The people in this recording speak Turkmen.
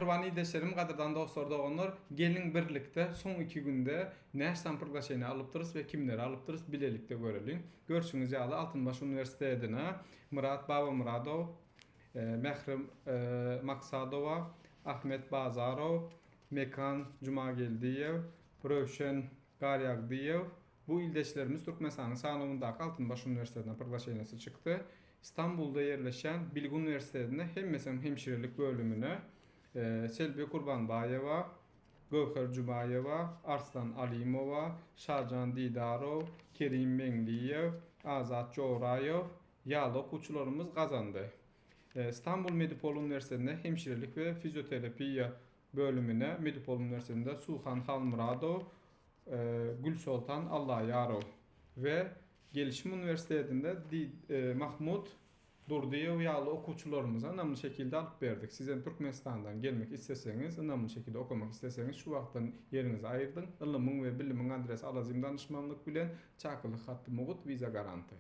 Mähriban ildeşlerim, gadyrdan dostlar, doganlar, geliň birlikde soň iki günde näçe sany priglaşeniýe alypdyrys we kimleri alypdyrys bilelikde göreliň. Görşüňiz ýaly Altynbaş uniwersitetine Myrat Babamyradow, Mähri Maksadowa, Ahmet Bazarow, Mekan Jumageldiýew, Röwşen Garýagdyýew, bu ildeşlerimiz Türkmenistanyň sanawyndaky Altynbaş uniwersitetine priglaşeniýesi çykdy. Stambulda ýerleşýän Bilgi uniwersitetinde hemmesem hemşirelik bölümine Selbi Kurbanbaýewa, Göwher Jumaýewa, Arslan Alymowa, Şajan Didarow, Kerim Meňliýew, Azat Joraýew ýaly okuwçylarymyz gazandy. Stambul Medipol uniwersitetinde hemşirelik we fizioterapiýa bölümine Medipol uniwersitetinde Suhan Halmyradow, Gülsoltan Allaýarow we Gelişim uniwersitetinde Mahmut Durdyýew ýaly okuwçylarymyza ynamly şekilde alyp berdik. Sizem Türkmenistandan gelmek isleseňiz, ynamly şekilde okamak isleseňiz şu wagtdan ýeriňizi aýyrdyň. Ylymyň we bilimiň adresi Alazim danyşmanlyk bilen, çakylyk hatty mugt, wiza garanty.